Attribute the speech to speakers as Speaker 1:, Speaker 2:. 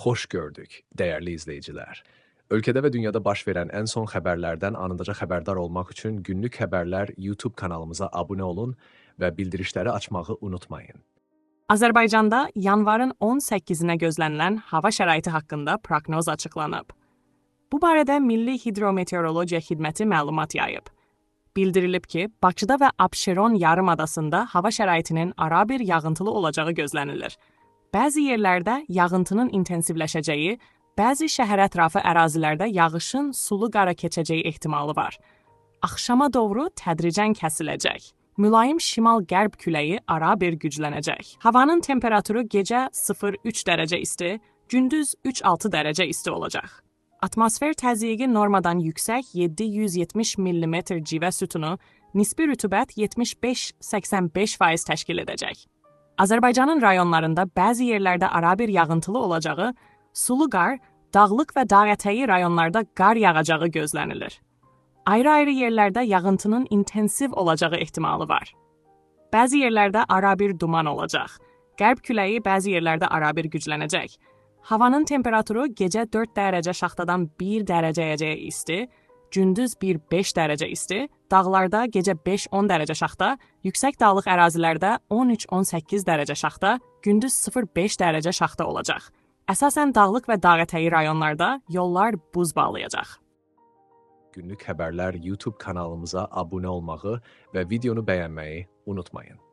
Speaker 1: Xoş gördük, dəyərli izləyicilər. Ölkədə və dünyada baş verən ən son xəbərlərdən anındaca xəbərdar olmaq üçün Günlük Xəbərlər YouTube kanalımıza abunə olun və bildirişləri açmağı unutmayın.
Speaker 2: Azərbaycanda yanvarın 18-nə gözlənilən hava şəraiti haqqında proqnoz açıqlanıb. Bu barədə Milli Hidrometeorologiya Xidməti məlumat yayıb. Bildirilib ki, Bakıda və Abşeron yarımadasında hava şəraitinin arabir yağıntılı olacağı gözlənilir. Bəzi yerlərdə yağıntının intensivləşəcəyi, bəzi şəhər ətrafı ərazilərdə yağışın sulu qara keçəcəyi ehtimalı var. Axşama doğru tədricən kəsiləcək. Mülayim şimal-qərb küləyi arabir güclənəcək. Havanın temperaturu gecə 0-3 dərəcə isti, gündüz 3-6 dərəcə isti olacaq. Atmosfer təzyiqi normadan yüksək 770 mm civə sütunu, nisbi rütubət 75-85% təşkil edəcək. Azərbaycanın rayonlarında bəzi yerlərdə arabir yağıntılı olacağı, sulu qar, dağlıq və dağətəyi rayonlarda qar yağacağı gözlənilir. Ayrı-ayrı yerlərdə yağıntının intensiv olacağı ehtimalı var. Bəzi yerlərdə arabir duman olacaq. Qərb küləyi bəzi yerlərdə arabir güclənəcək. Havanın temperaturu gecə 4 dərəcə şaxtadan 1 dərəcəyəcə isti, gündüz 1-5 dərəcə isti, dağlarda gecə 5-10 dərəcə şaxta, yüksək dağlıq ərazilərdə 13-18 dərəcə şaxta, gündüz 0-5 dərəcə şaxta olacaq. Əsasən dağlıq və dağətəyi rayonlarda yollar buz bağlayacaq.
Speaker 1: Günlük Xəbərlər YouTube kanalımıza abunə olmağı və videonu bəyənməyi unutmayın.